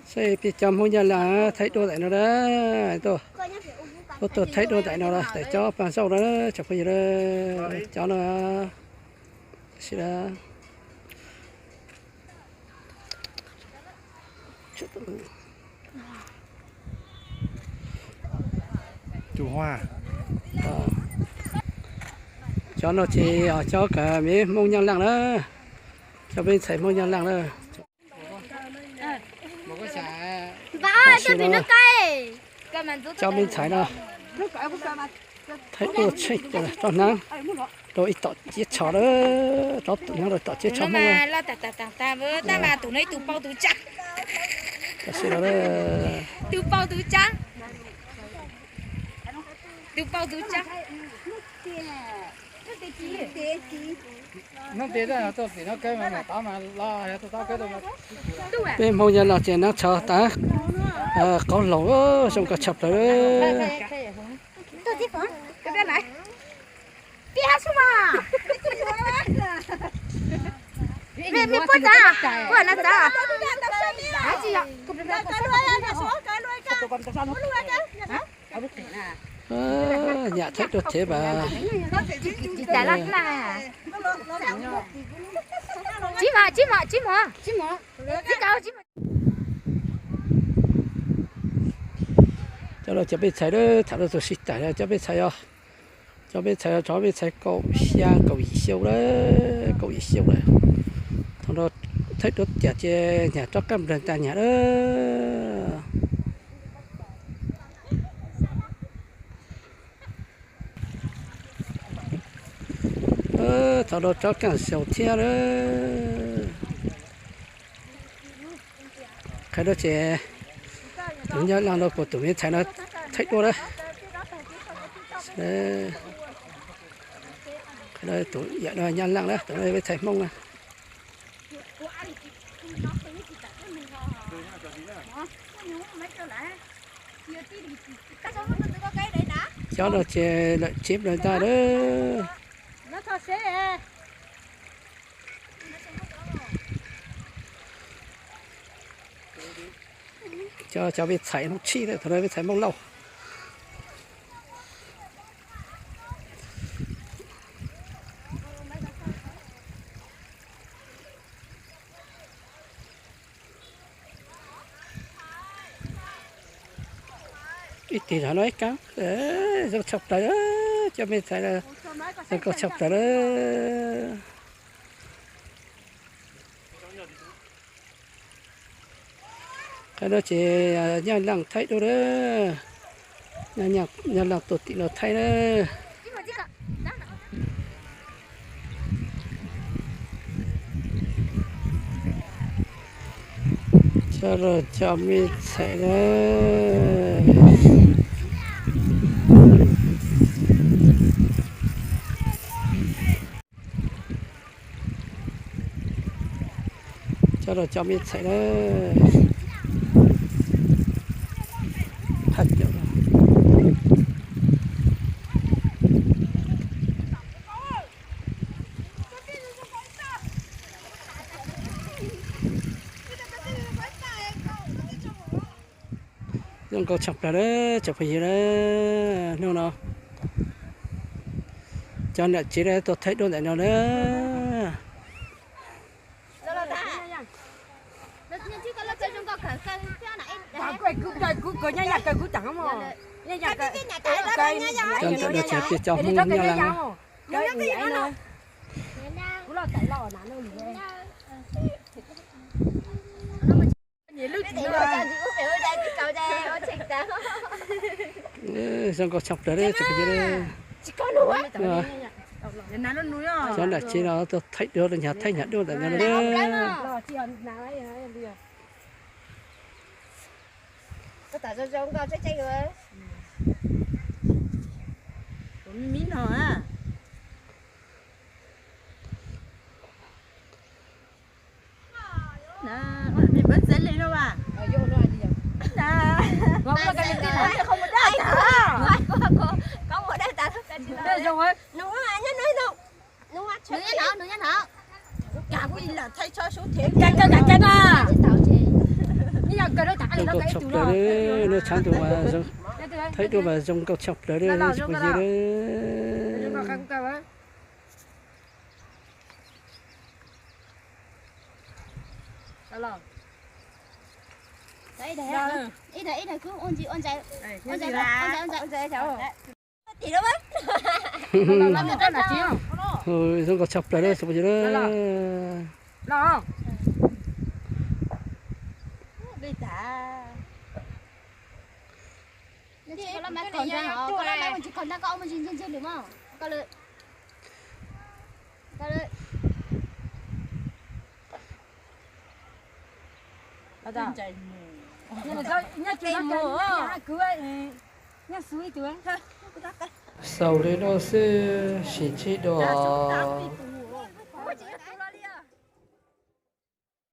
Saib peb cov Hmoob Nyab Laj thaij duab ntawm no na, tuaj, tuaj thaij duab ntawm no, ntawm cov pab zaub na, tsoom phooj ywg na, cov no, tam sim na. Cov no ces cov kws me Hmoob Nyab Laj na, cov me ntxhais Hmoob Nyab Laj na. Tam sim no cov me ntxhais no thaij duab tsheej rau hnab, rau ib tom ciab tsho na, rau hnab rau tom ciab tsho Hmoob na. Tam sim no peb Hmoob Nyab Laj ces nab tsho tas, qauv hlau zoo nkauj tshaj plaws. Nyam thaij duab thiab mas. Cov no cov peb txhais, tham rau tus sib tawm, cov peb txhais os, cov peb txhais os, cov peb txhais kaum xya kaum yim xyoo lawm, kaum yim xyoo lawm. Thaum no thaij duab tiag ces nyam rov qab nplawg ntag nyam lawm. Thaum no rov qab xyaum thiab lawm. Qhov no ces tus Nyab Laj no puas tus me ntxhais no thaij duab na. Qhov no tus yawm no Nyab Laj na, tus no peb txhais Hmoob na. Cov no ces lawm tsev plaws ntag lawm. Cov, cov peb txhais Hmoob Tshib, thaum no peb txhais Hmoob Lauj. Ib tig zog no ib kab, zoo tshaj plaws, cov me ntxhais zoo nkauj tshaj plaws lawm. Qhov no ces Nyab Laj thaij duab na, Nyab Laj tuaj tim no thaij na. Cov no cov me ntxhais na. Cov no cov me ntxhais na. Zoo nkauj tshaj plaws na, tsoom phooj ywg na. Hnub no cov niam tsev tuaj thaij duab ntawm no na. Cov ntawm no ces peb cov Hmoob Nyab Laj. Zoo nkauj tshaj plaws li, tsoom phooj ywg. Cov nram tsev no tuaj thaij duab, hnyav thaij hnyav duab ntawm no. Zoo nkauj tshaj plaws li, no tshav ntuj mas, thaij duab mas zoo nkauj tshaj plaws li, tsis pom yig li. Zoo nkauj tshaj plaws li, tsis pom yig li. Xaus li no xwb, sim tsib dua.